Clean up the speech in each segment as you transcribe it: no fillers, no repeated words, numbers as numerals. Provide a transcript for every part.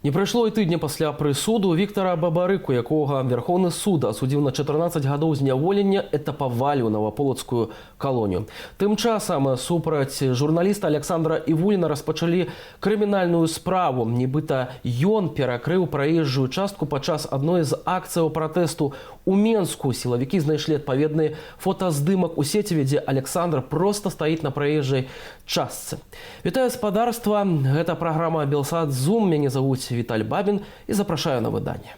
Не прайшло і тыдня пасля прысуду Віктара Бабарыку, якога Вярхоўны суд асудзіў на 14 гадоў зняволення, этапавалі ў наваполацкую калонію. Тым часам супраць журналіста Аляксандра Івуліна распачалі крымінальную справу. Нібыта ён перакрыў праезжую частку падчас адной з акцыяў пратэсту ў Менску. Сілавікі знайшлі адпаведны фотаздымак у сеціве, дзе Аляксандр проста стаіць на праезжай частцы. Вітаю, спадарства, гэта праграма Белсат Зум. Мяне завуць Віталь Бабін і запрашаю на выданне.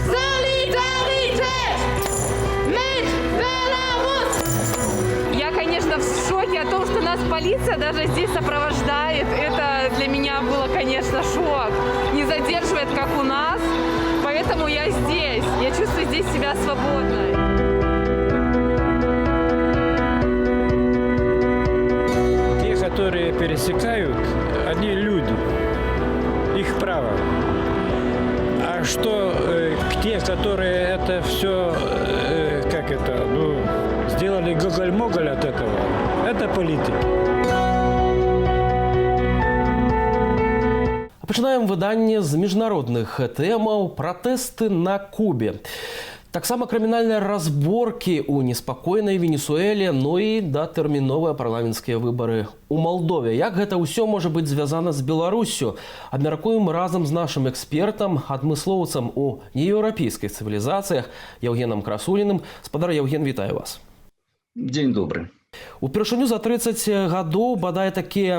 Solidaridad! Mit Belarus! Я, конечно, в шоке о том, что нас полиция даже здесь сопровождает. Это для меня было, конечно, шок. Не задерживает, как у нас. Поэтому я здесь. Я чувствую здесь себя свободной. Те, которые пересекают, они люди. Их право. А что те, которые это все, как это, ну, сделали гоголь-моголь от этого, это политики. Пачынаем выданне з міжнародных тэмаў: пратэсты на Кубе. Таксама крымінальныя разборкі ў неспакойнай Венесуэле, ну і датэрміновыя парламенцкія выбары ў Малдове. Як гэта ўсё можа быць звязана з Беларуссю? Абмяркуем разам з нашым экспертам, адмыслоўцам у нееўрапейскіх цывілізацыях Яўгенам Красуліным. Спадар Яўген, вітаю вас. Дзень добры. Упершыню за 30 гадоў бадай такія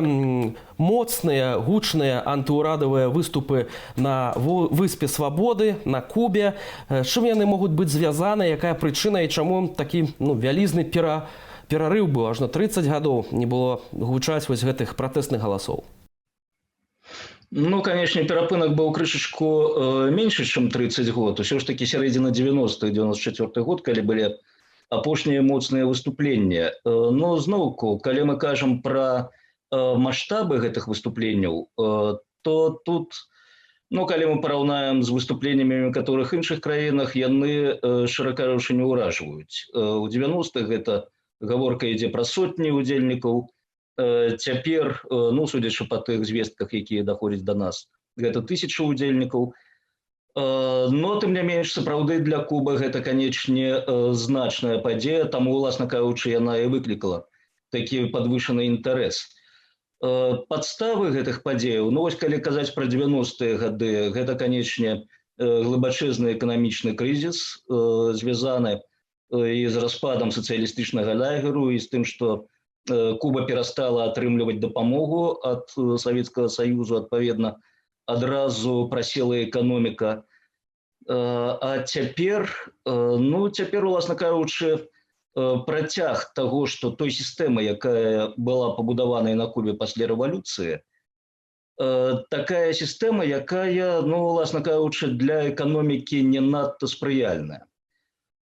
моцныя, гучныя антыўрадавыя выступы на выспе свабоды на Кубе. Чым яны могуць быць звязаны, якая прычына і чаму такі, ну, вялізны перарыў быў, ажно 30 гадоў не было гучаць вось гэтых пратэсных галасоў? Ну, конечно, перапынак быў крышачку меншы, чым 30 год. Усё ж такі сярэдзіна 90-х, 94 год, калі былі апошнія моцныя выступленні. Но зноўку, калі мы кажам пра маштабы гэтых выступленняў, то тут, ну, калі мы параўнаем з выступленнямі ў некаторых іншых краінах, яны, шчыра кажучы, не ўражваюць. У 90-х гэта гаворка ідзе пра сотні удзельнікаў. Цяпер, ну, судзячы па тых звестках, якія даходзяць да нас, гэта тысячы удзельнікаў. Но тым не менш, сапраўды для Кубы гэта, канечне, значная падзея, таму, уласна кажучы, яна і выклікала такі падвышаны інтарэс. Падставы гэтых падзеяў, ну, вось калі казаць пра 90-е гады, гэта, канечне, глыбачэзны эканамічны крызіс, звязаны і з распадам сацыялістычнага лагеру, і з тым, што Куба перастала атрымліваць дапамогу ад Савецкага Саюзу, адпаведна, адразу прасела эканоміка. А цяпер, ну, цяпер, уласна кажучы, працяг таго, што той сістэмы, якая была пабудаваная на Кубе пасля рэвалюцыі, такая сістэма, якая, ну, уласна кажучы, для эканомікі не надта спрыяльная.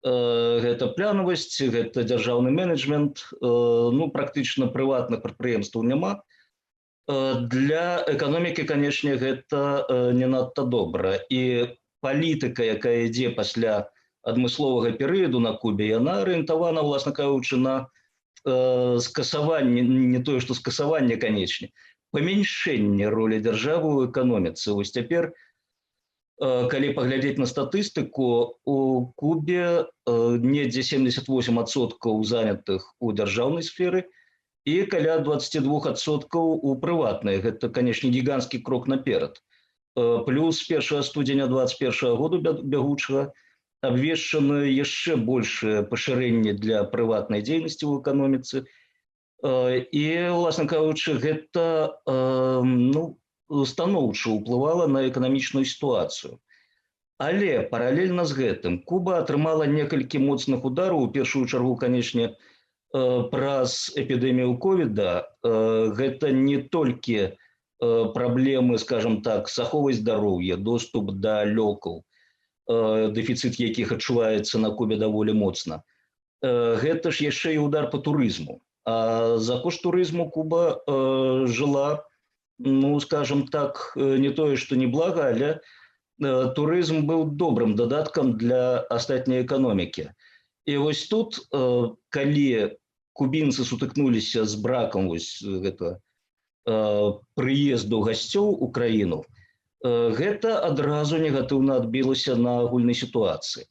Гэта плянавасць, гэта дзяржаўны менеджмент, ну, практычна прыватных прадпрыемстваў няма. Для эканомікі, канешне, гэта не надта добра. І палітыка, якая ідзе пасля адмысловага перыяду на Кубе, яна арыентавана, уласна кажучы, на скасаванне, не тое што скасаванне, канечне, памяншэнне ролі дзяржавы ў эканоміцы. Вось цяпер, калі паглядзець на статыстыку, у Кубе недзе 78% занятых у дзяржаўнай сферы і каля 22% у прыватнай. Гэта, канешне, гіганцкі крок наперад. Плюс 1 студзеня 21 году бягучага абвешчаны яшчэ большее пашырэнне для прыватнай дзейнасці ў эканоміцы. І, уласна кажучы, гэта, ну, станоўча ўплывала на эканамічную сітуацыю. Але паралельна з гэтым Куба атрымала некалькі моцных удараў, у першую чаргу, канечне, праз эпідэмію ковіда. Гэта не толькі праблемы, скажем так, з аховай здароўя, доступ да лёкаў, дэфіцыт якіх адчуваецца на Кубе даволі моцна. Гэта ж яшчэ і удар по турызму. А за кошт турызму Куба жыла, ну, скажем так, не тое, што неблага, але турызм быў добрым дадаткам для астатняй эканомікі. І вось тут, калі кубінцы сутыкнуліся з бракам вось гэта прыезду гасцёў у краіну, Гэта адразу негатыўна адбілася на агульнай сітуацыі.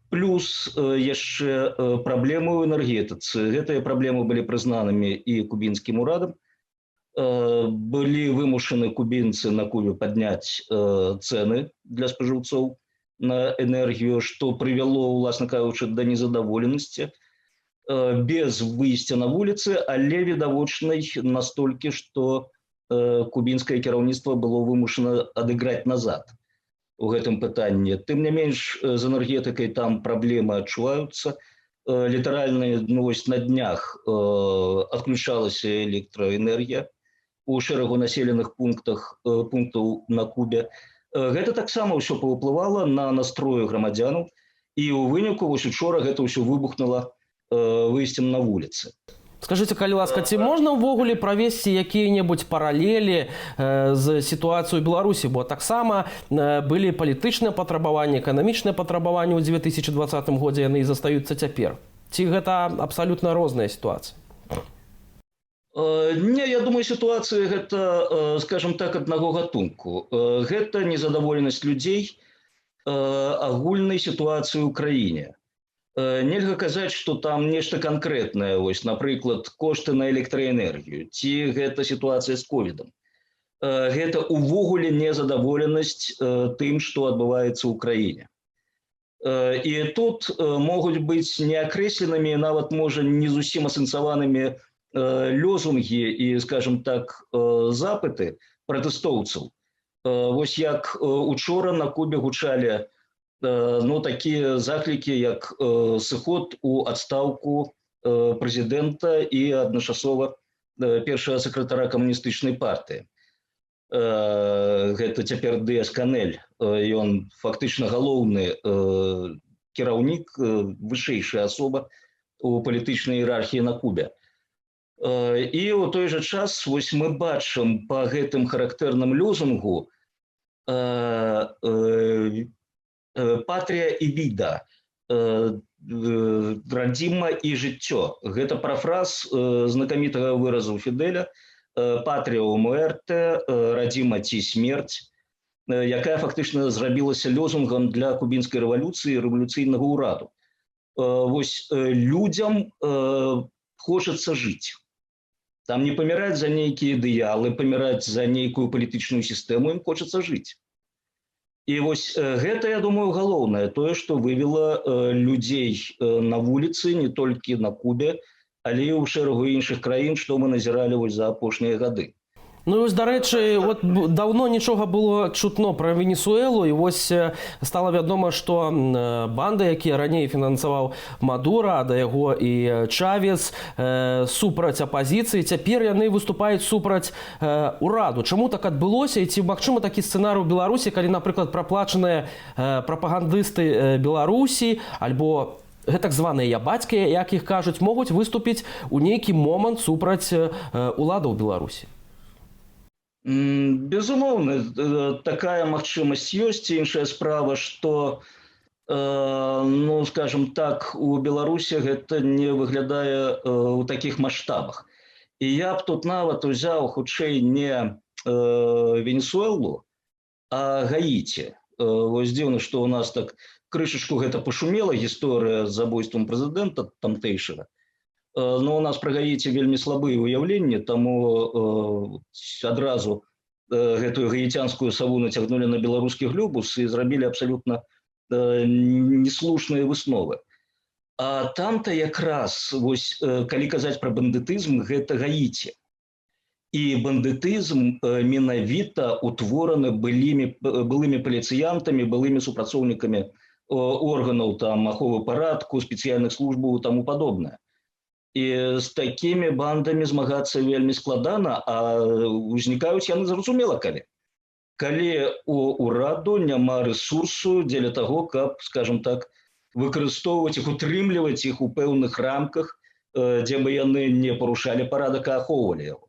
Плюс яшчэ праблемы ў энергетыцы. Гэтыя праблемы былі прызнанымі і кубінскім урадам. Былі вымушаны кубінцы на Кубе падняць цэны для спажыўцоў на энергію, што прывяло, уласна кажучы, да незадаволенасці без выйсця на вуліцы, але відавочнай настолькі, што кубінскае кіраўніцтва было вымушана адыграць назад у гэтым пытанні. Тым не менш, з энергетыкай там праблемы адчуваюцца. Літаральна, ну, вось на днях адключалася электраэнергія у шэрагу населеных пунктаў на Кубе. Гэта таксама ўсё паўплывала на настрою грамадзянаў, і ў выніку вось учора гэта ўсё выбухнула выйсцем на вуліцы. Скажыце, калі ласка, ці можна ўвогуле правесці якія-небудзь паралелі з сітуацыяй у Беларусі, бо таксама былі палітычныя патрабаванні, эканамічныя патрабаванні ў 2020 годзе, яны і застаюцца цяпер. Ці гэта абсалютна розныя сітуацыі? Не, я думаю, сітуацыі гэта, скажем так, аднаго гатунку. Гэта незадаволенасць людзей агульнай сітуацыі ў краіне. Нельга казаць, што там нешта канкрэтнае, вось, напрыклад, кошты на электраэнергію, ці гэта сітуацыя з ковідам. Гэта ўвогуле незадаволенасць тым, што адбываецца ў краіне. І тут могуць быць неакрэсленымі, нават, можа, не зусім асэнсаванымі лозунгі і, скажем так, запыты пратэстоўцаў. Вось як учора на Кубе гучалі, ну, такія заклікі, як сыход у адстаўку прэзідэнта і адначасова першага сакратара камуністычнай партыі. Гэта цяпер Дыас-Канель, ён фактычна галоўны кіраўнік, вышэйшая асоба у палітычнай іерархіі на Кубе. І ў той жа час вось мы бачым па гэтым характэрным лозунгу «Patria y vida», «радзіма і жыццё». Гэта парафраз знакамітага выразу Фідэля «Patria o muerte», «радзіма ці смерць», якая фактычна зрабілася лозунгам для кубінскай рэвалюцыі, рэвалюцыйнага ўраду. Вось людзям хочацца жыць. Там не паміраць за нейкія ідэалы, паміраць за нейкую палітычную сістэму, ім хочацца жыць. І вось гэта, я думаю, галоўнае, тое, што вывела людзей на вуліцы не толькі на Кубе, але і ў шэрагу іншых краін, што мы назіралі вось за апошнія гады. Ну і вось, дарэчы, от даўно нічога было чутно пра Венесуэлу, і вось стала вядома, што банды, якія раней фінансаваў Мадура, а да яго і Чавес, супраць апазіцыі, цяпер яны выступаюць супраць ураду. Чаму так адбылося і ці магчыма такі сцэнар у Беларусі, калі, напрыклад, праплачаныя прапагандысты Беларусі альбо гэтак званыя ябацькі, як іх кажуць, могуць выступіць у нейкі момант супраць уладаў Беларусі? Безумоўна, такая магчымасць ёсць. Іншая справа, што, ну, скажем так, у Беларусі гэта не выглядае ў такіх маштабах. І я б тут нават узяў хутчэй не Венесуэлу, а Гаіці. Вось дзіўна, што ў нас так крышачку гэта пашумела, гісторыя з забойствам прэзідэнта тамтэйшага. Но у нас пра Гаіці вельмі слабыя ўяўленні, таму адразу гэтую гаіцянскую саву нацягнулі на беларускі глобус і зрабілі абсалютна неслушныя высновы. А там-то якраз вось, калі казаць пра бандытызм, гэта Гаіці. І бандытызм менавіта утвораны былымі паліцыянтамі, былымі супрацоўнікамі органаў там аховы парадку, спецыяльных службаў і таму падобнае. І з такімі бандамі змагацца вельмі складана, а ўзнікаюць яны, зразумела, калі. Калі у ураду няма рэсурсу дзеля таго, каб, скажем так, выкарыстоўваць іх, утрымліваць іх у пэўных рамках, дзе бы яны не парушалі парадак, а ахоўвалі яго.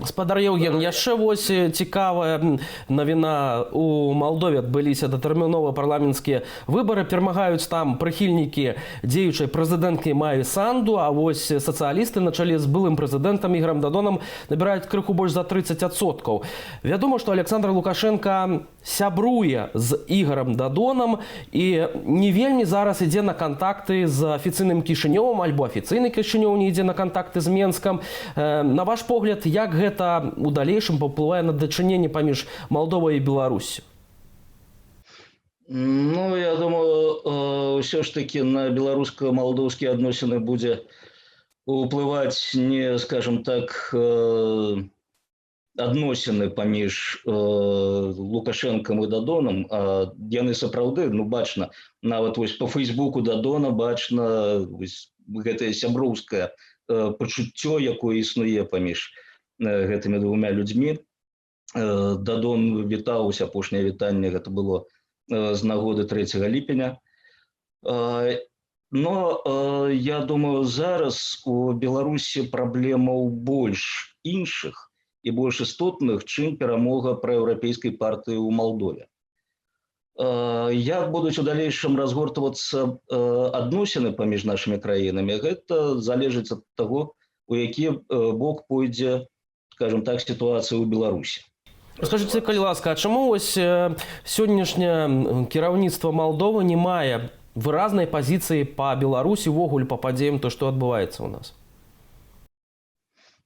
Спадар Яўген, яшчэ вось цікавая навіна: у Малдове адбыліся датэрмінова парламенцкія выбары. Перамагаюць там прыхільнікі дзеючай прэзідэнткі Маі Санду, а вось сацыялісты на чале з былым прэзідэнтам Ігарам Дадонам набіраюць крыху больш за 30%. Вядома, што Аляксандр Лукашэнка сябруе з Ігарам Дадонам і не вельмі зараз ідзе на кантакты з афіцыйным Кішынёвам, альбо афіцыйны Кішынёў не ідзе на кантакты з Менскам. На ваш погляд, як гэта у далейшым паўплывае на дачыненне паміж Малдовай і Беларуссю? Ну, я думаю, ўсё ж таки на беларуска-малдоўскія адносіны будзе уплываць не, скажем так, адносіны паміж Лукашэнкам і Дадонам, а яны сапраўды, ну, бачна, нават вось по Фейсбуку Дадона бачна вось гэтае сяброўскае пачуццё, якое існуе паміж гэтымі двумя людзьмі. Дадон вітаўся, апошняе вітанне гэта было з нагоды 3 ліпеня. Но я думаю, зараз у Беларусі праблемаў больш іншых і больш істотных, чым перамога праеўрапейскай партыі ў Малдове. Як будуць у далейшым разгортвацца адносіны паміж нашымі краінамі, гэта залежыць ад таго, у які бок пойдзе, скажем так, сітуацыя ў Беларусі. Скажыце, калі ласка, а чаму вось сённяшняе кіраўніцтва Малдовы не мае выразнай пазіцыі па Беларусі, увогуле па падзеям, то, што адбываецца ў нас?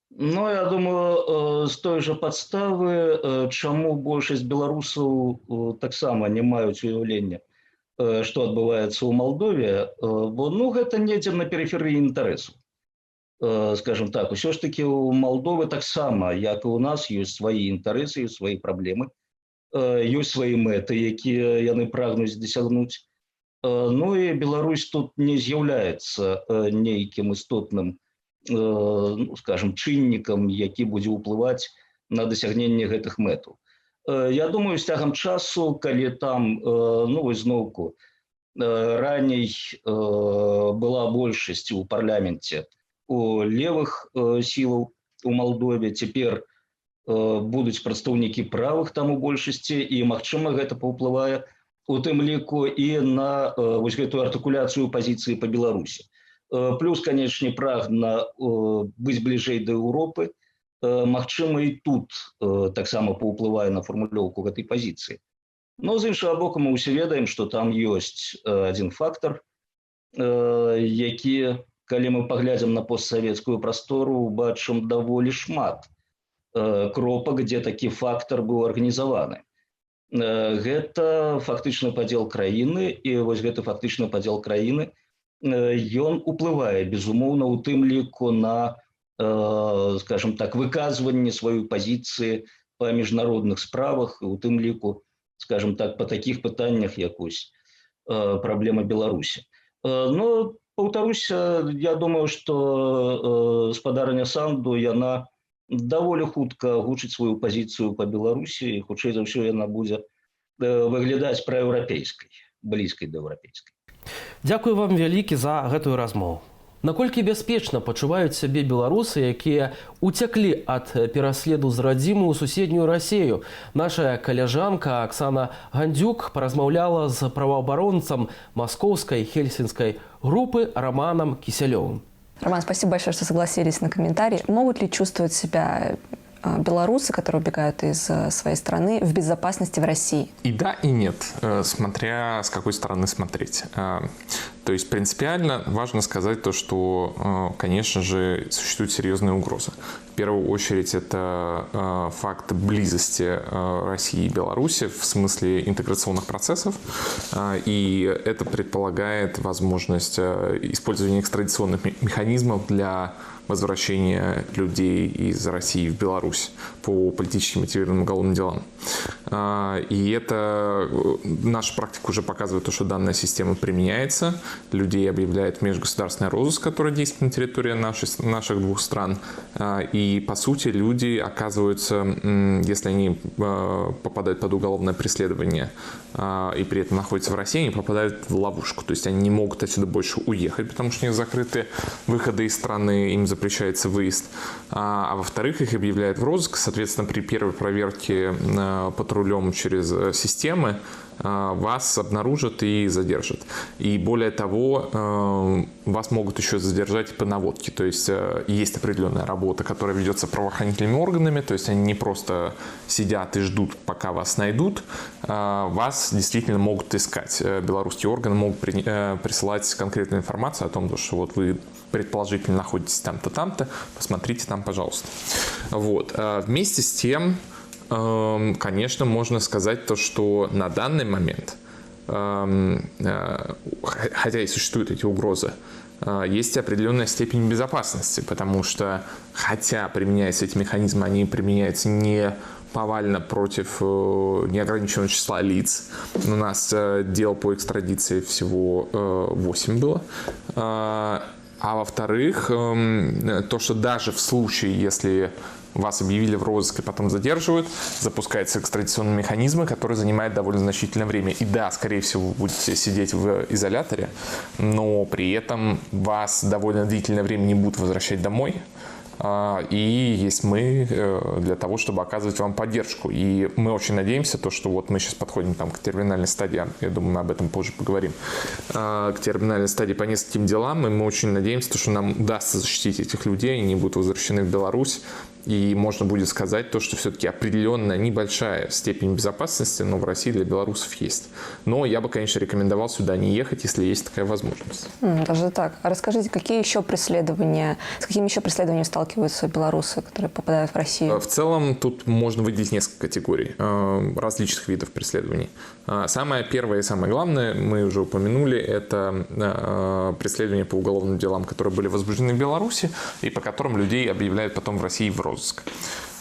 Ну, я думаю, з той жа падставы, чаму большасць беларусаў таксама не маюць уяўлення, што адбываецца ў Малдове, бо, ну, гэта недзе на перыферыі інтарэсу. Скажем так, усё ж таки у Малдовы таксама, як і у нас, ёсць свае інтарэсы, свае праблемы, ёсць свае мэты, якія яны прагнуць дасягнуць. Ну і Беларусь тут не з'яўляецца нейкім істотным, ну, скажем, чыннікам, які будзе ўплываць на дасягненне гэтых мэтаў. Я думаю, з цягам часу, калі там, ну, вось зноўку, раней была большасць у парламенце у левых сілаў у Малдове, цяпер будуць прадстаўнікі правых там у большасці, і, магчыма, гэта паўплывае у тым ліку і на вось гэтую артыкуляцыю пазіцыі па Беларусі. Плюс, канечне, прагна быць бліжэй да Еўропы. Магчыма, і тут таксама паўплывае на фармулёўку гэтай пазіцыі. Но з іншага боку, мы ўсе ведаем, што там ёсць адзін фактар, які, калі мы паглядзім на постсавецкую прастору, бачым даволі шмат кропак, дзе такі фактар быў арганізаваны. Гэта фактычны падзел краіны, і вось гэты фактычны падзел краіны, ён уплывае, безумоўна, у тым ліку на, скажем так, выказванне сваёй пазіцыі па міжнародных справах, у тым ліку, скажем так, па такіх пытаннях, як вось праблема Беларусі. Но, паўтаруся, я думаю, што спадарыня Санду, яна даволі хутка агучыць сваю пазіцыю па Беларусі, і хутчэй за ўсё яна будзе выглядаць праеўрапейскай, блізкай да еўрапейскай. Дзякую вам вялікі за гэтую размову. Наколькі бяспечна пачуваюць сябе беларусы, якія уцяклі ад пераследу з радзімы ў суседнюю Расею? Наша каляжанка Аксана Гандзюк паразмаўляла з праваабаронцам маскоўскай хельсінскай групы Раманам Кісялёвым. Роман, спасибо большое, что согласились на комментарий. Могут ли чувствовать себя белорусы, которые убегают из своей страны, в безопасности в России? И да, и нет, смотря с какой стороны смотреть. То есть принципиально важно сказать то, что, конечно же, существует серьезная угроза. В первую очередь это факт близости России и Беларуси в смысле интеграционных процессов, и это предполагает возможность использования экстрадиционных механизмов для возвращения людей из России в Беларусь по политически мотивированным уголовным делам. И это наша практика уже показывает то, что данная система применяется. людей объявляют в межгосударственный розыск, который действует на территории наших двух стран. И, по сути, люди оказываются, если они попадают под уголовное преследование и при этом находятся в России, они попадают в ловушку. То есть они не могут отсюда больше уехать, потому что у них закрыты выходы из страны, им запрещается выезд. А во-вторых, их объявляют в розыск. Соответственно, при первой проверке патрулем через системы вас обнаружат и задержат. И более того, вас могут еще задержать по наводке. То есть есть определенная работа, которая ведется правоохранительными органами. То есть они не просто сидят и ждут, пока вас найдут. Вас действительно могут искать. Белорусские органы могут присылать конкретную информацию о том, что вот вы предположительно находитесь там-то, там-то, посмотрите там, пожалуйста. Вот. Вместе с тем, конечно, можно сказать то, что на данный момент, хотя и существуют эти угрозы, есть определенная степень безопасности, потому что, хотя применяются эти механизмы, они применяются не повально против неограниченного числа лиц. У нас дел по экстрадиции всего 8 было. А во-вторых, то, что даже в случае, если вас объявили в розыск и потом задерживают, запускаются экстрадиционные механизмы, которые занимают довольно значительное время. И да, скорее всего, вы будете сидеть в изоляторе, но при этом вас довольно длительное время не будут возвращать домой. И есть мы для того, чтобы оказывать вам поддержку. И мы очень надеемся, то, что вот мы сейчас подходим там к терминальной стадии, я думаю, мы об этом позже поговорим, к терминальной стадии по нескольким делам, и мы очень надеемся, то, что нам удастся защитить этих людей, они будут возвращены в Беларусь, и можно будет сказать то, что все-таки определенная небольшая степень безопасности, но в России для белорусов есть. Но я бы, конечно, рекомендовал сюда не ехать, если есть такая возможность. Даже так. А расскажите, какие еще преследования, с какими еще преследованиями сталкиваются белорусы, которые попадают в Россию? В целом тут можно выделить несколько категорий различных видов преследований. Самое первое и самое главное, мы уже упомянули, это преследования по уголовным делам, которые были возбуждены в Беларуси и по которым людей объявляют потом в России в розыск.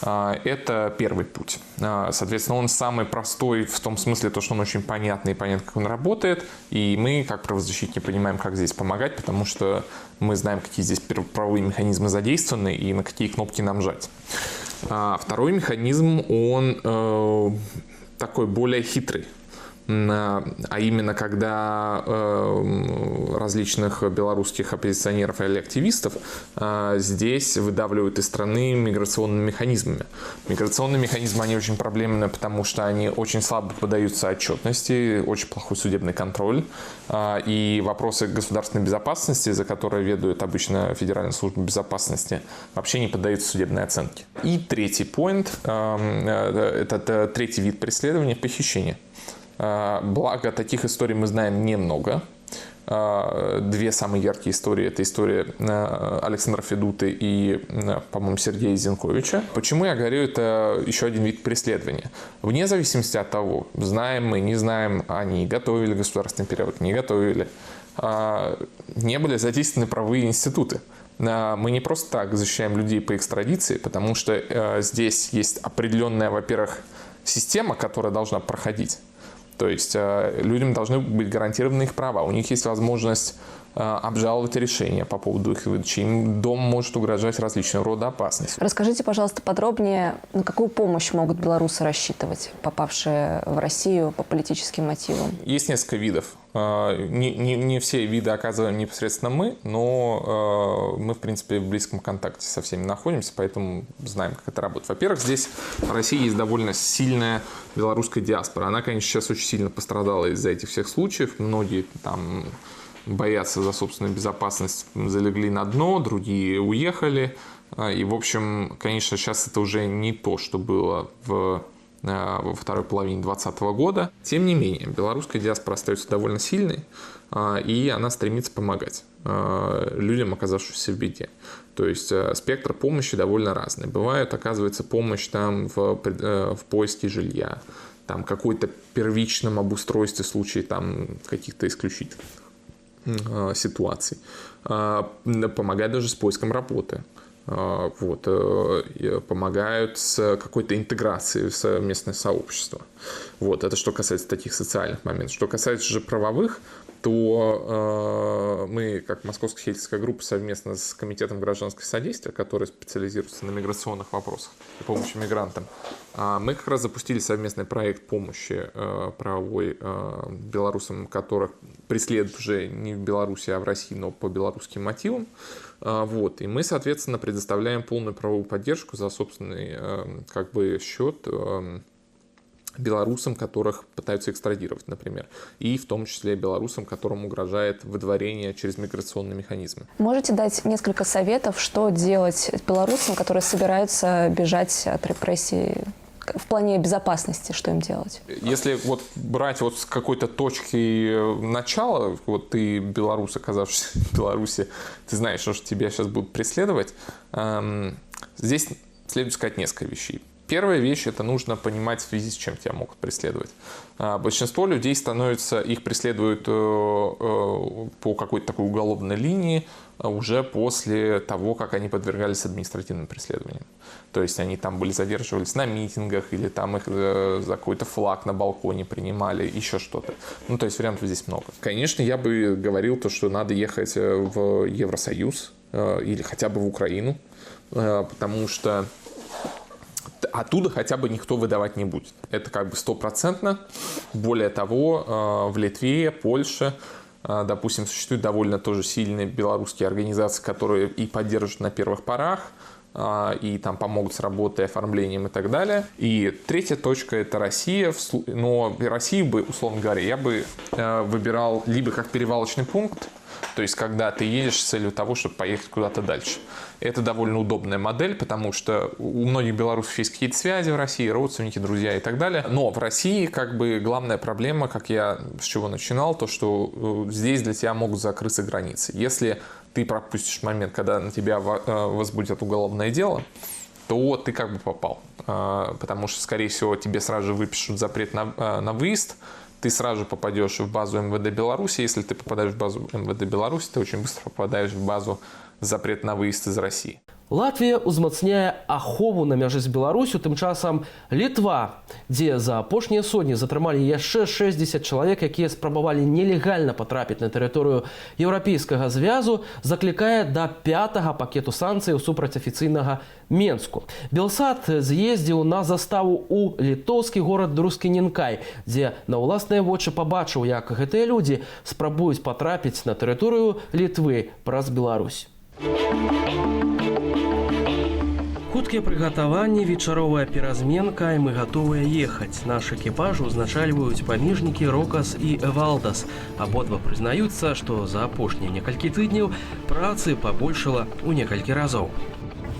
Это первый путь. Соответственно, он самый простой в том смысле, то, что он очень понятный и понятно, как он работает. И мы, как правозащитники, понимаем, как здесь помогать, потому что мы знаем, какие здесь правовые механизмы задействованы и на какие кнопки нам жать. Второй механизм, он такой более хитрый. А именно, когда различных белорусских оппозиционеров или активистов здесь выдавливают из страны миграционными механизмами. Миграционные механизмы, они очень проблемны, потому что они очень слабо поддаются отчетности, очень плохой судебный контроль. И вопросы государственной безопасности, за которые ведут обычно Федеральная служба безопасности, вообще не поддаются судебной оценке. И третий поинт, это третий вид преследования – похищение. Благо, таких историй мы знаем немного. Две самые яркие истории – это история Александра Федуты и, по-моему, Сергея Зинковича. Почему я говорю, это еще один вид преследования? Вне зависимости от того, знаем мы, не знаем, они готовили государственный переворот, не готовили, не были задействованы правовые институты. Мы не просто так защищаем людей по экстрадиции, потому что здесь есть определенная, во-первых, система, которая должна проходить. То есть людям должны быть гарантированы их права. У них есть возможность обжаловать решения по поводу их выдачи. Им дом может угрожать различного рода опасности. Расскажите, пожалуйста, подробнее, на какую помощь могут белорусы рассчитывать, попавшие в Россию по политическим мотивам? Есть несколько видов. Не все виды оказываем непосредственно мы, но мы, в принципе, в близком контакте со всеми находимся, поэтому знаем, как это работает. Во-первых, здесь в России есть довольно сильная белорусская диаспора. Она, конечно, сейчас очень сильно пострадала из-за этих всех случаев. Многие там боятся за собственную безопасность, залегли на дно, другие уехали. И, в общем, конечно, сейчас это уже не то, что было во второй половине 2020 года. Тем не менее, белорусская диаспора остается довольно сильной, и она стремится помогать людям, оказавшимся в беде. То есть спектр помощи довольно разный. Бывает, оказывается, помощь там в поиске жилья, там какой-то первичном обустройстве в случае там каких-то исключительных ситуаций. Помогает даже с поиском работы. Вот, помогают с какой-то интеграцией в местное сообщество. Вот, это что касается таких социальных моментов. Что касается же правовых, То мы, как Московская сельская группа, совместно с Комитетом гражданского содействия, который специализируется на миграционных вопросах и помощи мигрантам, мы как раз запустили совместный проект помощи правовой белорусам, которых преследуют уже не в Беларуси, а в России, но по белорусским мотивам. Вот. И мы, соответственно, предоставляем полную правовую поддержку за собственный как бы счет белорусам, которых пытаются экстрадировать, например, и в том числе белорусам, которым угрожает выдворение через миграционные механизмы. Можете дать несколько советов, что делать белорусам, которые собираются бежать от репрессий в плане безопасности, что им делать? Если вот брать вот с какой-то точки начала, вот ты белорус, оказавшийся в Беларуси, ты знаешь, что тебя сейчас будут преследовать, здесь следует сказать несколько вещей. Первая вещь – это нужно понимать, в связи с чем тебя могут преследовать. Большинство людей становятся, их преследуют по какой-то такой уголовной линии уже после того, как они подвергались административным преследованиям. То есть они там были задерживались на митингах или там их за какой-то флаг на балконе принимали, еще что-то. Ну, то есть вариантов здесь много. Конечно, я бы говорил то, что надо ехать в Евросоюз или хотя бы в Украину, потому что оттуда хотя бы никто выдавать не будет. Это как бы стопроцентно. Более того, в Литве, Польше, допустим, существуют довольно тоже сильные белорусские организации, которые и поддержат на первых порах, и там помогут с работой, оформлением и так далее. И третья точка – это Россия. Но Россию бы, условно говоря, я бы выбирал либо как перевалочный пункт, то есть когда ты едешь с целью того, чтобы поехать куда-то дальше. Это довольно удобная модель, потому что у многих белорусов есть какие-то связи в России, родственники, друзья и так далее. Но в России как бы главная проблема, как я с чего начинал, то что здесь для тебя могут закрыться границы. Если ты пропустишь момент, когда на тебя возбудят уголовное дело, то ты как бы попал. Потому что, скорее всего, тебе сразу же выпишут запрет на выезд, ты сразу же попадешь в базу МВД Беларуси. Если ты попадаешь в базу МВД Беларуси, ты очень быстро попадаешь в базу запрет на выезд из России. Латвія ўзмацняе ахову на мяжы з Беларуссю, тым часам Літва, дзе за апошнія сотні затрымалі яшчэ 60 чалавек, якія спрабавалі нелегальна патрапіць на тэрыторыю Еўрапейскага звязу, заклікае да пятага пакету санкцыяў супраць афіцыйнага Менску. Белсат з'ездзіў на заставу ў літоўскі горад Друскінінкай, дзе на ўласныя вочы пабачыў, як гэтыя людзі спрабуюць патрапіць на тэрыторыю Літвы праз Беларусь. Хуткія прыгатаванні, вечаровая перазменка, і мы гатовыя ехаць. Наш экіпаж узначальваюць памежнікі Рокас і Эвалдас. Абодва прызнаюцца, што за апошнія некалькі тыдняў працы пабольшала ў некалькі разоў.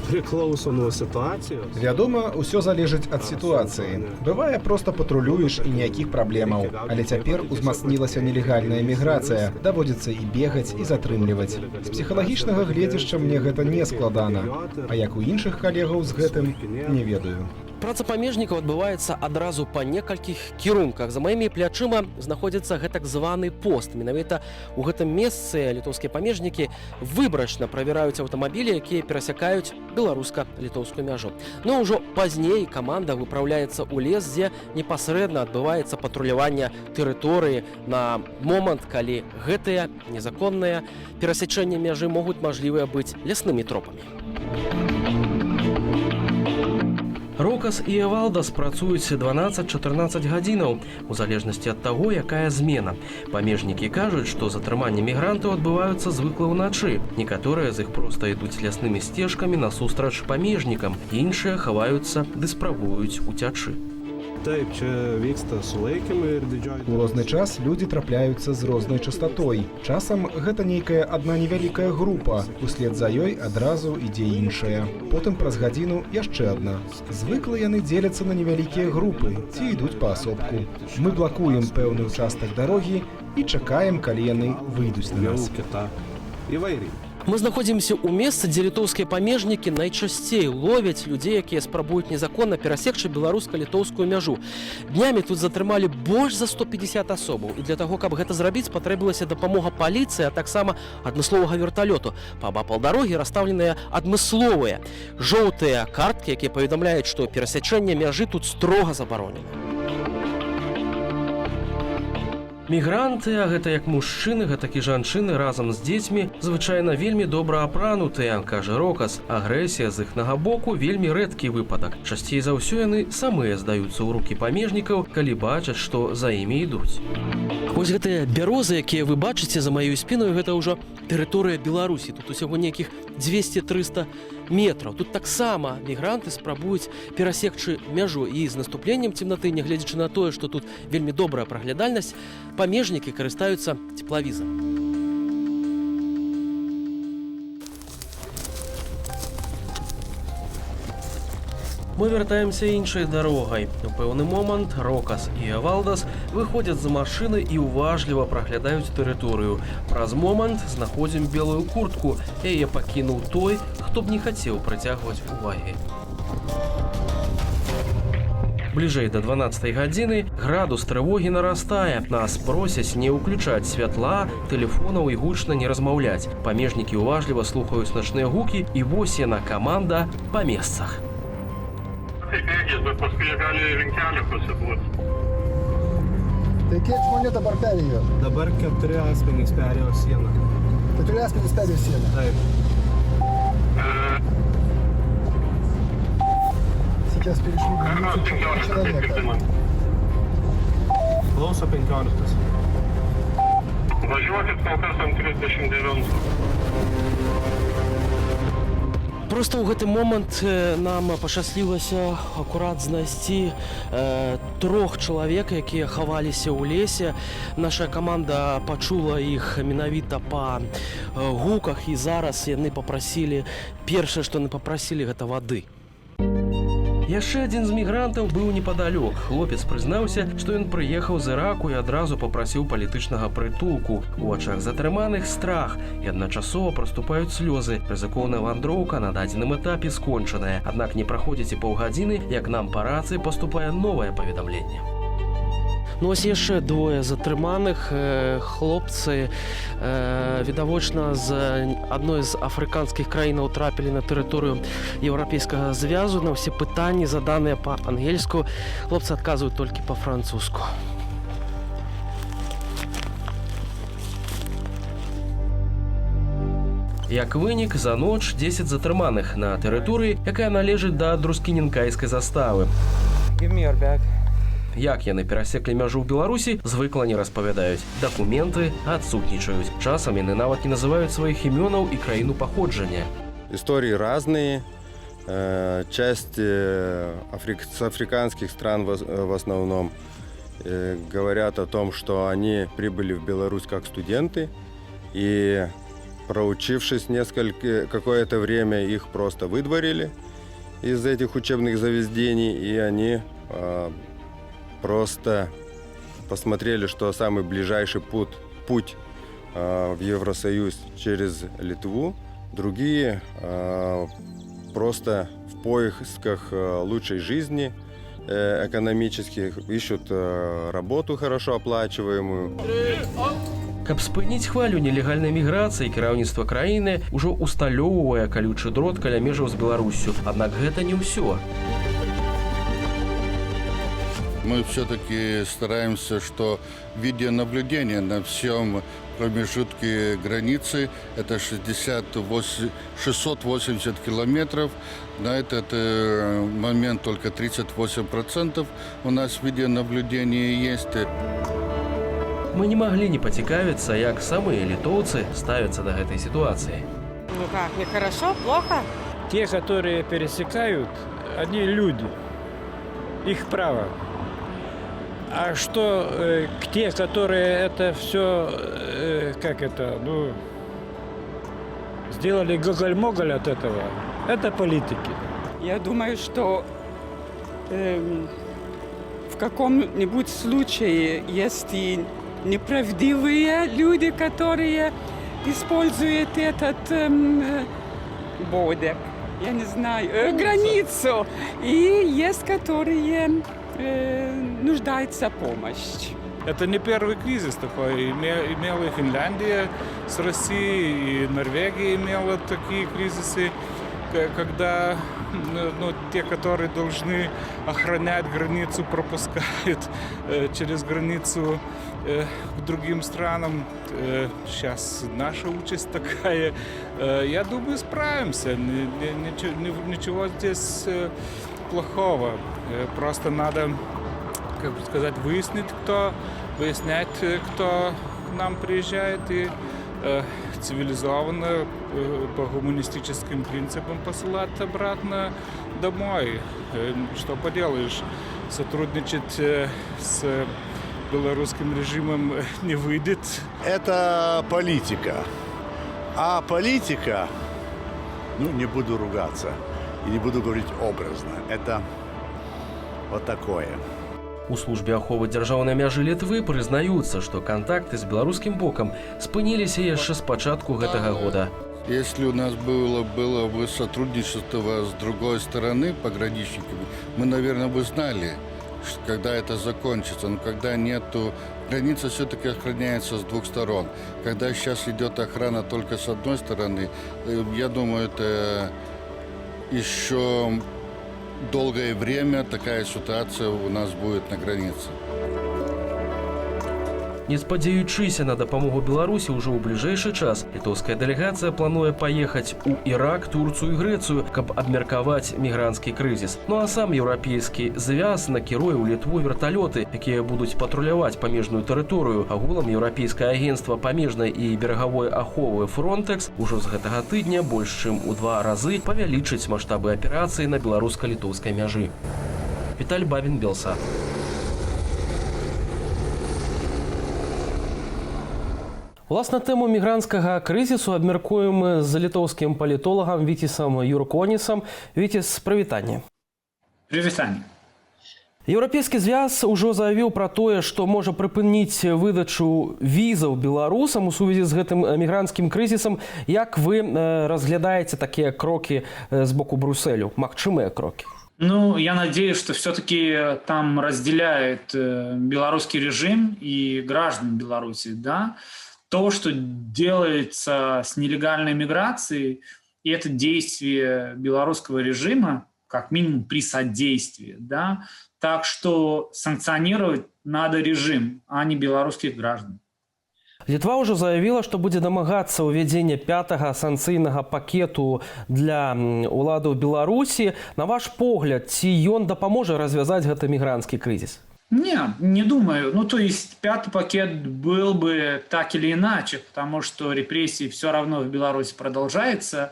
Priklauso nuo situacijos. Вядома, усё залежыць ад сітуацыі. Бывае, проста патрулюеш, і ніякіх праблемаў. Але цяпер узмацнілася нелегальная міграцыя. Даводзіцца і бегаць, і затрымліваць. З псіхалагічнага гледзішча мне гэта не складана. А як у іншых калегаў з гэтым, не ведаю. Праца памежнікаў адбываецца адразу па некалькіх кірунках. За маімі плячыма знаходзіцца гэтак званы пост. Менавіта ў гэтым месцы літоўскія памежнікі выбрачна правяраюць аўтамабілі, якія перасякаюць беларуска-літоўскую мяжу. Но ўжо пазней каманда выпраўляецца ў лес, дзе непасрэдна адбываецца патруляванне тэрыторыі на момант, калі гэтыя незаконныя перасячэнні мяжы могуць мажлівыя быць ляснымі тропамі. Рокас і Эвалдас працуюць 12-14 гадзінаў, у залежнасці ад таго, якая змена. Памежнікі кажуць, што затрыманні мігрантаў адбываюцца звыкла ўначы. Некаторыя з іх проста ідуць ляснымі сцежкамі насустрач памежнікам, іншыя хаваюцца ды спрабуюць уцячы. Taip, čia vyksta sulaikymai ir didžioji У розны час людзі трапляюцца з рознай частатой. Часам гэта нейкая адна невялікая група, услед за ёй адразу ідзе іншая. Потым праз гадзіну яшчэ адна. Звыкла яны дзеляцца на невялікія групы ці ідуць паасобку. Мы блакуем пэўны ўчастак дарогі і чакаем, калі яны выйдуць на нас. Jau kita įvairiai. Мы знаходзімся ў месцы, дзе літоўскія памежнікі найчасцей ловяць людзей, якія спрабуюць незаконна перасекчы беларуска-літоўскую мяжу. Днямі тут затрымалі больш за 150 асобаў. І для таго, каб гэта зрабіць, спатрэбілася дапамога паліцыі, а таксама адмысловага верталёту. Паабапал дарогі расстаўленыя адмысловыя жоўтыя карткі, якія паведамляюць, што перасячэнне мяжы тут строга забаронена. Мігранты, а гэта як мужчыны, гэтак і жанчыны разам з дзецьмі, звычайна вельмі добра апранутыя, кажа Рокас. Агрэсія з іхнага боку вельмі рэдкі выпадак. Часцей за ўсё яны самыя здаюцца ў рукі памежнікаў, калі бачаць, што за імі ідуць. Вось гэтыя бярозы, якія вы бачыце за маёй спіною, гэта ўжо тэрыторыя Беларусі. Тут усяго нейкіх 200-300 метраў. Тут таксама мігранты спрабуюць перасекчы мяжу, і з наступленнем цемнаты, нягледзячы на тое, што тут вельмі добрая праглядальнасць, памежнікі карыстаюцца цеплавізарам. Мы вяртаемся іншай дарогай. У пэўны момант Рокас і Эвалдас выходзяць з машыны і ўважліва праглядаюць тэрыторыю. Праз момант знаходзім белую куртку. Яе пакінуў той, хто б не хацеў прыцягваць увагі. Бліжэй да 12 гадзіны градус трывогі нарастае. Нас просяць не ўключаць святла, тэлефонаў і гучна не размаўляць. Памежнікі ўважліва слухаюць начныя гукі, і вось яна, каманда па месцах. Bėgis, bet paskui jie gali rinkelę pasiduot. Tai kiek žmonių dabar perėjo? Dabar keturi asmenys perėjo sieną. Keturi asmenys perėjo sieną. Taip. Сейчас перешли границу 4 человека. Klauso 15. Važiuokit kol kas ant 39. Проста ў гэты момант нам пашчаслілася акурат знайсці трох чалавек, якія хаваліся ў лесе. Наша каманда пачула іх менавіта па гуках, і зараз яны папрасілі, першае, што яны папрасілі, гэта вады. Яшчэ адзін з мігрантаў быў непадалёк. Хлопец прызнаўся, што ён прыехаў з Іраку і адразу папрасіў палітычнага прытулку. У вачах затрыманых страх і адначасова праступаюць слёзы. Рызыкоўная вандроўка на дадзеным этапе скончаная. Аднак не праходзіць і паўгадзіны, як нам па рацыі паступае новае паведамленне. Ну, ось яшчэ двое затрыманых, хлопцы, відавочна, з адной з афрыканскіх краінаў трапілі на тэрыторыю Еўрапейскага звязу. На ўсе пытанні, заданыя па-ангельску, хлопцы адказваюць толькі па-французску. Як вынік, за ноч 10 затрыманых на тэрыторыі, якая належыць да Друскінінкайскай заставы. Give me your bag. Як яны перасеклі мяжу ў Беларусі, звыкла не распавядаюць. Дакументы адсутнічаюць. Часам яны нават не называюць сваіх імёнаў і краіну паходжання. Истории разные. Часть с африканских стран в основном говорят о том, что они прибыли в Беларусь как студенты и, проучившись какое-то время, их просто выдворили из этих учебных заведений, и они просто посмотрели, что самый ближайший путь в Евросоюз через Литву. Другие просто в поисках лучшей жизни, экономических, ищут работу хорошо оплачиваемую. Каб спыніць хвалю нелегальнай міграцыі, кіраўніцтва краіны ўжо усталёўвае калючы дрот каля межаў з Беларуссю. Аднак гэта не ўсё. Мы все-таки стараемся, что видеонаблюдение на всем промежутке границы, это 680 километров, на этот момент только 38% у нас видеонаблюдение есть. Мы не маглі не пацікавіцца, як самыя літоўцы ставяцца да гэтай сітуацыі. Ну как, нехорошо, плохо? Те, которые пересекают, они люди, их право. А что те, которые это все, как это, ну, сделали гоголь-моголь от этого, это политики. Я думаю, что в каком-нибудь случае есть и неправдивые люди, которые используют этот border, я не знаю, границу. И есть, которые нуждаются в помощи. Это не первый кризис такой. Имела и Финляндия с Россией, и Норвегия имела такие кризисы, когда ну, те, которые должны охранять границу, пропускают через границу к другим странам. Сейчас наша участь такая. Я думаю, справимся. Ничего здесь плохого. Просто надо, как бы сказать, выяснять, кто к нам приезжает, и цивилизованно, по гуманистическим принципам посылать обратно домой. Что поделаешь, сотрудничать с белорусским режимом не выйдет. Это политика. А политика, ну, не буду ругаться и не буду говорить образно, это вот такое. У службе аховы дзяржаўнай мяжы Літвы прызнаюцца, што кантакты з беларускім бокам спыніліся яшчэ з пачатку гэтага года. Если у нас было бы сотрудничество с другой стороны, пограничниками, мы, наверное, бы знали, когда это закончится. Но когда нету. Граница все-таки охраняется с двух сторон. Когда сейчас идет охрана только с одной стороны, я думаю, это еще долгое время такая ситуация у нас будет на границе. Не спадзеючыся на дапамогу Беларусі ўжо ў бліжэйшы час, літоўская дэлегацыя плануе паехаць у Ірак, Турцыю і Грэцыю, каб абмеркаваць мігранцкі крызіс. Ну а сам Еўрапейскі звяз накіруе ў Літву верталёты, якія будуць патруляваць памежную тэрыторыю. Агулам еўрапейскае агенцтва памежнай і берагавой аховы Фронтэкс ужо з гэтага тыдня больш чым у два разы павялічыць маштабы аперацыі на беларуска-літоўскай мяжы. Віталь Бабін, Белсат. Уласна, тэму мігранцкага крызісу абмяркуем з літоўскім палітолагам Віцісам Юрконісам. Віціс, прывітанне. Прывітанне. Еўрапейскі звяз ужо заявіў пра тое, што можа прыпыніць выдачу візаў беларусам у сувязі з гэтым мігранцкім крызісам. Як вы разглядаеце такія крокі з боку Брусселю, магчымыя крокі? Ну, я надеюсь, что все-таки там разделяют белорусский режим и граждан Беларуси, да. То, что делается с нелегальной миграцией, и это действие белорусского режима, как минимум при содействии, да, так что санкционировать надо режим, а не белорусских граждан. Літва ўжо заявіла, што будзе дамагацца ўвядзення пятага санкцыйнага пакету для ўладаў Беларусі. На ваш погляд, ці ён дапаможа развязаць гэты мігранцкі крызіс? Не, не думаю. Ну, то есть пятый пакет был бы так или иначе, потому что репрессии все равно в Беларуси продолжаются.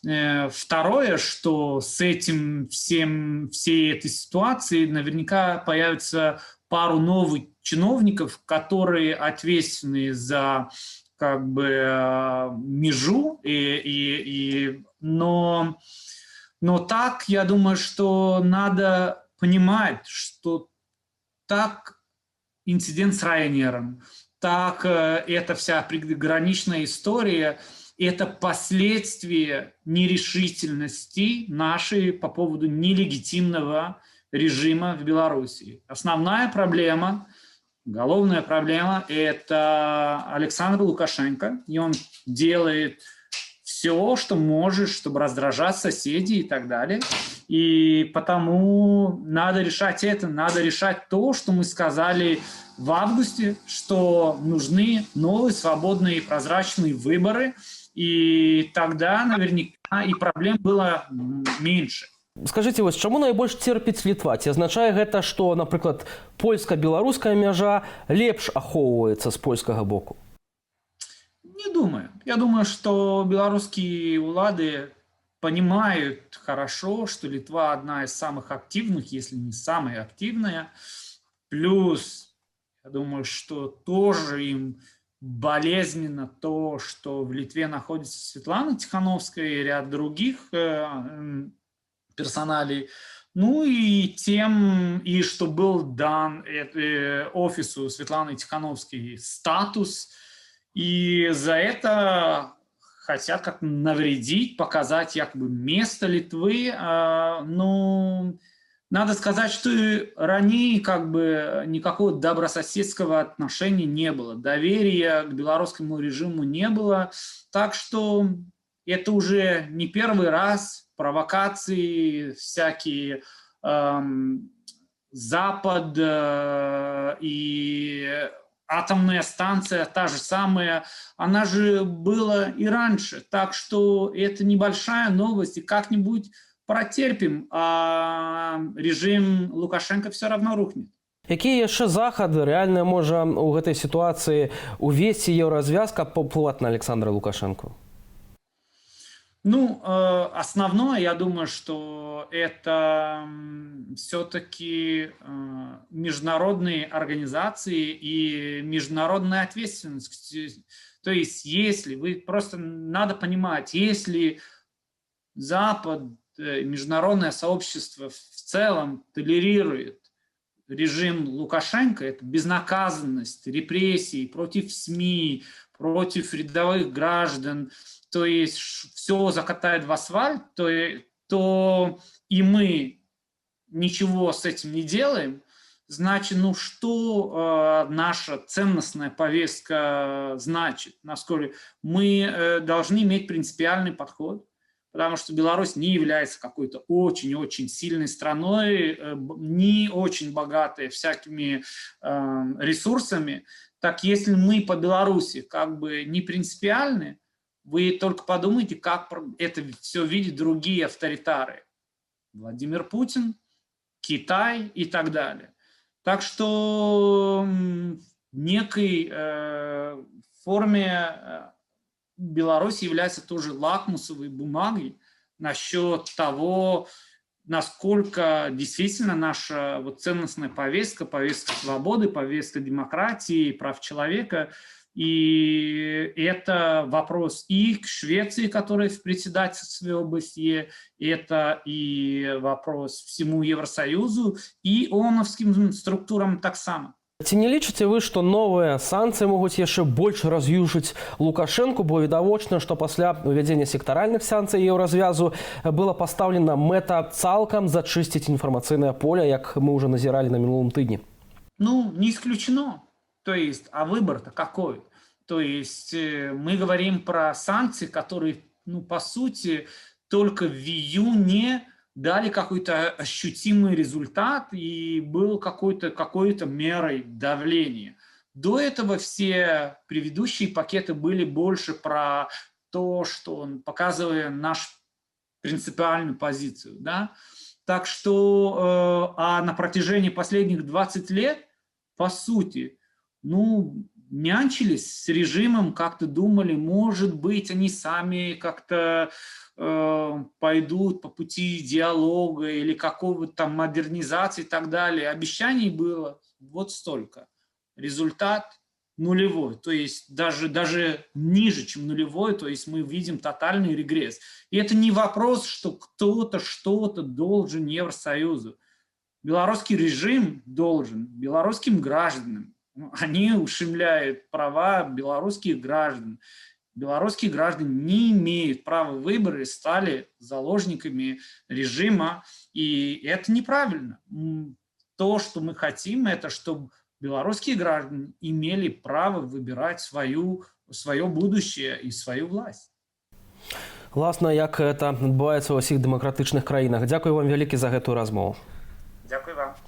Второе, что с этим всей этой ситуацией наверняка появится пару новых чиновников, которые ответственны за как бы межу, но так, я думаю, что надо понимать, что так инцидент с Ryanair, так эта вся приграничная история, это последствия нерешительности нашей по поводу нелегитимного режима в Беларуси. Основная проблема, головная проблема – это Александр Лукашенко, и он делает все, что может, чтобы раздражать соседей и так далее. И потому надо решать это, надо решать то, что мы сказали в августе, что нужны новые свободные и прозрачные выборы, и тогда наверняка и проблем было меньше. Скажыце, вось чаму найбольш церпіць Літва? Ці азначае гэта, што, напрыклад, польска-беларуская мяжа лепш ахоўваецца з польскага боку? Не думаю. Я думаю, что белорусские улады понимают хорошо, что Литва одна из самых активных, если не самая активная. Плюс, я думаю, что тоже им болезненно то, что в Литве находится Светлана Тихановская и ряд других персоналей. Ну и тем, и что был дан офису Светланы Тихановской статус, и за это хотят как навредить, показать якобы место Литвы. Ну, надо сказать, что и ранее как бы никакого добрососедского отношения не было, доверия к белорусскому режиму не было. Так что Это уже не первый раз провокации всякие, Запад и атомная станция та же самая, она же была и раньше. Так что это небольшая новость, и как-нибудь протерпим, а режим Лукашенко все равно рухнет. Якія яшчэ захады рэальна можа ў гэтай сітуацыі увесці Еўразвяз, каб паўплываць на Александра Лукашенко? Ну, основное, я думаю, что это все-таки международные организации и международная ответственность. То есть, если вы просто надо понимать, если Запад, международное сообщество в целом толерирует режим Лукашенко, это безнаказанность, репрессии против СМИ, против рядовых граждан, то есть все закатает в асфальт, то и мы ничего с этим не делаем, значит, ну что наша ценностная повестка значит? Насколько мы должны иметь принципиальный подход, потому что Беларусь не является какой-то очень-очень сильной страной, не очень богатой всякими ресурсами. Так если мы по Беларуси как бы не принципиальны, вы только подумайте, как это все видят другие авторитары. Владимир Путин, Китай и так далее. Так что в некой форме Беларусь является тоже лакмусовой бумагой насчет того, насколько действительно наша вот ценностная повестка, повестка свободы, повестка демократии, прав человека. И это вопрос и к Швеции, которая в председательстве ОБСЕ, это и вопрос всему Евросоюзу, и ООНовским структурам так само. Ці не лічыце вы, што новыя санкцыі могуць яшчэ больш раз'юшыць Лукашэнку, бо відавочна, што пасля ўвядзення сектаральных санкцый Еўразвязу была пастаўлена мэта цалкам зачысціць інфармацыйнае поле, як мы ўжо назіралі на мінулым тыдні? Ну, не исключено. То есть, а выбор-то какой? То есть мы говорим про санкции, которые, ну, по сути, только в июне дали какой-то ощутимый результат и был какой-то мерой давления. До этого все предыдущие пакеты были больше про то, что он показывает нашу принципиальную позицию. Да? Так что, а на протяжении последних 20 лет, по сути, ну, нянчились с режимом, как-то думали, может быть, они сами как-то пойдут по пути диалога или какого-то там модернизации и так далее. Обещаний было вот столько. Результат нулевой, то есть даже ниже, чем нулевой, то есть мы видим тотальный регресс. И это не вопрос, что кто-то что-то должен Евросоюзу. Белорусский режим должен белорусским гражданам. Они ущемляют права белорусских граждан. Белорусские граждане не имеют права выбора и стали заложниками режима. И это неправильно. То, что мы хотим, это чтобы белорусские граждане имели право выбирать свое будущее и свою власть. Власна, як это адбываецца ва ўсіх дэмакратычных краінах. Дзякуй вам вялікі за гэтую размову. Дзякуй вам.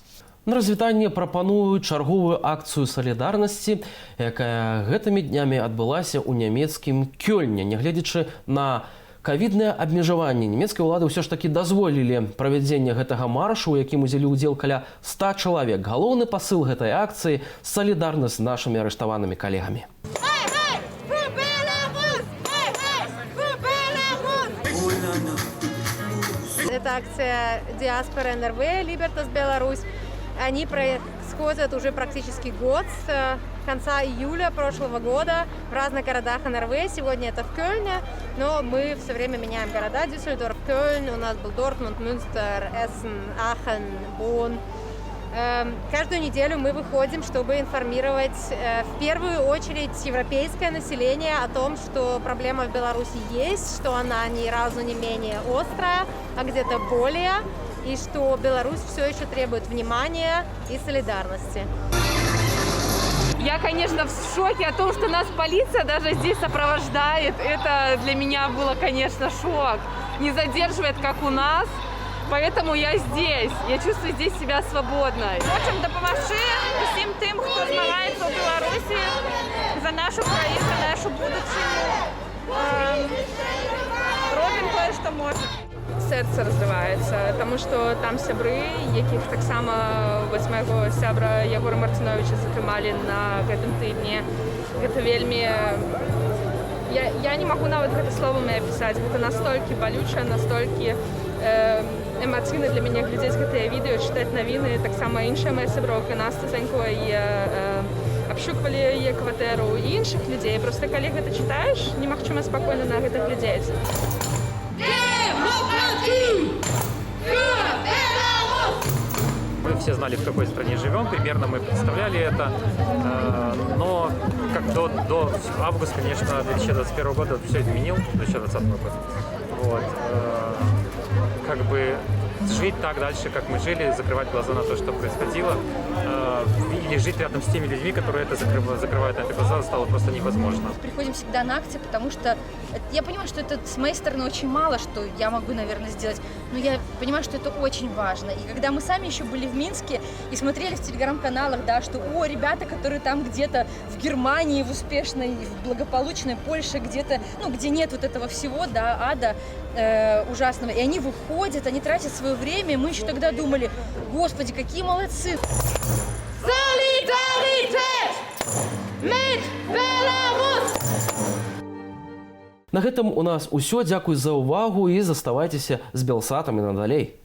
На развітанне прапаную чарговую акцыю салідарнасці, якая гэтымі днямі адбылася ў нямецкім Кёльне. Нягледзячы на кавіднае абмежаванне, нямецкія ўлады ўсё ж такі дазволілі правядзенне гэтага маршу, у якім узялі ўдзел каля 100 чалавек. Галоўны пасыл гэтай акцыі – салідарнасць з нашымі арыштаванымі калегамі. Это акция диаспоры НРВ «Либертас Беларусь». Они происходят уже практически год, с конца июля прошлого года в разных городах НРВ. Сегодня это в Кёльне, но мы все время меняем города. Дюссельдорф, Кёльн, у нас был Дортмунд, Мюнстер, Эссен, Ахен, Бонн. Каждую неделю мы выходим, чтобы информировать в первую очередь европейское население о том, что проблема в Беларуси есть, что она ни разу не менее острая, а где-то более, и что Беларусь все еще требует внимания и солидарности. Я, конечно, в шоке о том, что нас полиция даже здесь сопровождает. Это для меня было, конечно, шок. Не задерживает, как у нас. Поэтому я здесь. Я чувствую здесь себя свободной. Хочам дапамагчы усім тым, хто змагаецца ў Беларусі за нашу краіну, за нашу будучыню. Робім тое, што можам. Сэрца разрываецца, таму што там сябры, якіх таксама, вось майго сябра Ягора Марціновіча затрымалі на гэтым тыдні. Гэта вельмі, я не магу нават гэта словамі апісаць. Гэта настолькі балюча, настолькі эмацыйна для мяне глядзець гэтыя відэо, чытаць навіны. Таксама іншая моя сяброўка Наста Занько, яе абшуквалі яе кватэру, і іншых людзей. Просто калі гэта чытаеш, немагчыма спакойна на гэта глядзець. Демократию! Беларусь! Мы все знали, в какой стране живем, примерно мы представляли это, но как до августа, конечно, 2021 года все изменил, 2020 года. Вот. Как бы жить так дальше, как мы жили, закрывать глаза на то, что происходило, или жить рядом с теми людьми, которые это закрывают на это глаза, стало просто невозможно. Приходим всегда на акции, потому что я понимаю, что это с моей стороны очень мало, что я могу, наверное, сделать, но я понимаю, что это очень важно. И когда мы сами еще были в Минске и смотрели в телеграм-каналах, да, что, о, ребята, которые там где-то в Германии, в успешной, в благополучной Польше, где-то, ну, где нет вот этого всего, да, ада ужасного, и они выходят, они тратят свое время, и мы еще тогда думали: господи, какие молодцы! Solidarität mit Belarus! На гэтым у нас усё. Дзякуй за ўвагу і заставайцеся з Белсатам і надалей.